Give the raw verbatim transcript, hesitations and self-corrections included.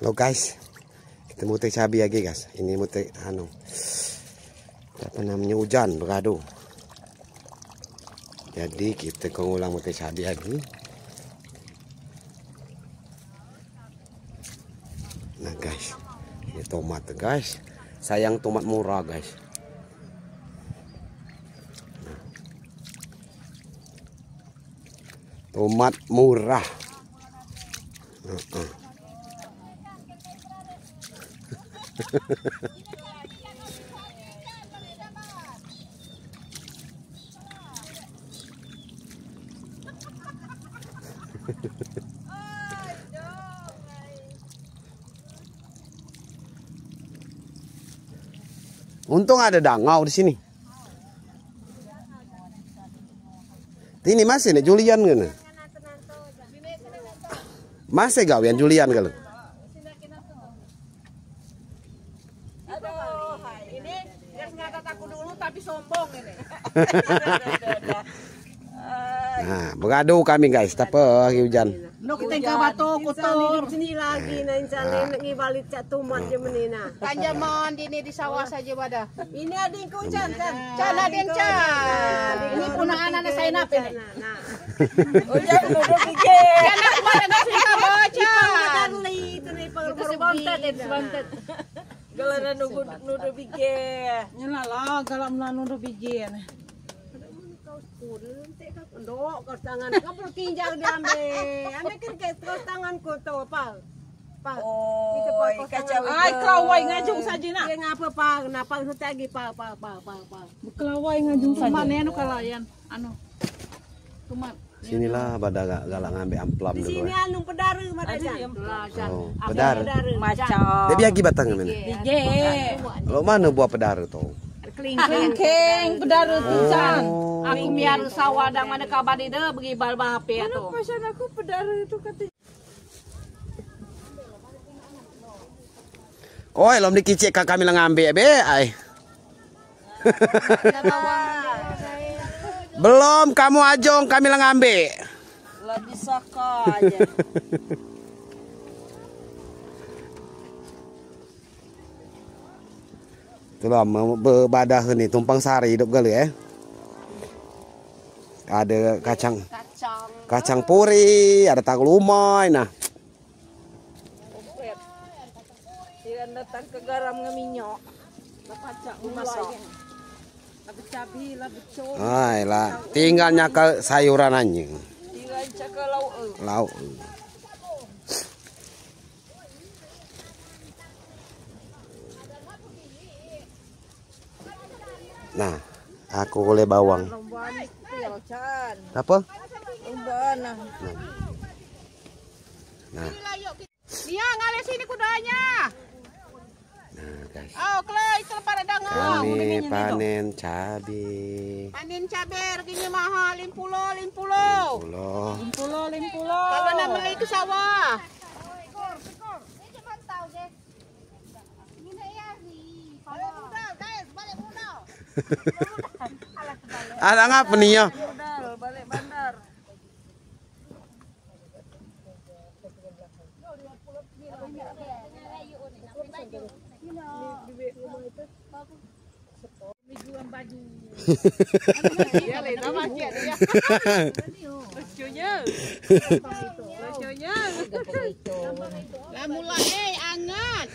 Halo guys, kita mutih cabi lagi guys. Ini mutih anu, apa namanya, hujan begadu. Jadi kita akan ulang mutih cabi lagi. Nah guys, ini tomat tuh guys. Sayang tomat murah guys. Nah. Tomat murah. Heeh. Untung ada dangau di sini. Ini masih nih Julian kene. Masih gawean Julian kalo. Aduh, ini biar sengatat aku dulu tapi sombong ini. Nah, begadu kami guys, tapi hujan. Nuk kita ke batu kotor. Sini lagi, nah, insya Allah, nak ngibalit cak tomat je menina. Tanjaman di ini di sawah saja pada. Ini adikku, Can, Can. Can, adikku, Can. Ini punaan anak saya nap ini. Nah, nah. Ujan nuduh bije. Can, aku pada nasi kamu, Can. Ipang Madarli itu nih, Ipang Madarli. Itu sebontet, itu sebontet. Gelaran nuduh, nuduh bije. Nyelah lah, galak mula nuduh bije nih. Ndok, kos tangan. Kau perlu kinjak dia ambil. Ambil kan ke kos tangan ku tu, apa? Apa? Oi, kacau. Ai, kau wai ngajung saja nak. Dia ngapa, apa? Kenapa setiap lagi, apa, apa, apa, apa, apa? Kelawai ngajung saja. Mana anu kalayan? Anu. Tomat. Sinilah pada ga-, galak ngambil amplam dulu. Di sini anu pedara, mata Can. Oh, pedara. Macam. Dia biar lagi batang mana? Bije. Lo mana buah pedara tu? Kelingking, pedara tu, Can. Oh. Aku miara sawah dang mana kabar dia, bagi bal bah H P tu. Mana pesan aku pedara tu kata. Oi, lom dikicik ka kami la ngambil be ai. Belum, kamu ajong, kami la ngambil. Lah bisa ka aja. Itulah, me-, be-, badah ni, tumpang sari hidup gale, eh. Ada kacang, kacang puri, ada tahu lumai, nah. Ikan datang ke garam nge minyak. Lah pacak masak. Lah becabi, lah becom. Ai, lah, tinggal nyakel sayuran aja. Tinggal nyakel lauk. Lauk. Nah, aku oleh bawang. Apa? Nah. Nah. Nia, ngalih sini kudanya. Nah, guys. Oh, kalau itu pada dangau. Kami panen cabe. Panen cabe, harganya mahal, lima puluh, lima puluh. Lima puluh. Lima puluh, lima puluh. Kalau nak beli ke sawah. Ada ngapa ni ya? Balik modal, balik bandar. Dia lain nama dia, dia. Lucunya. Lucunya. Lah mula, eh, angat.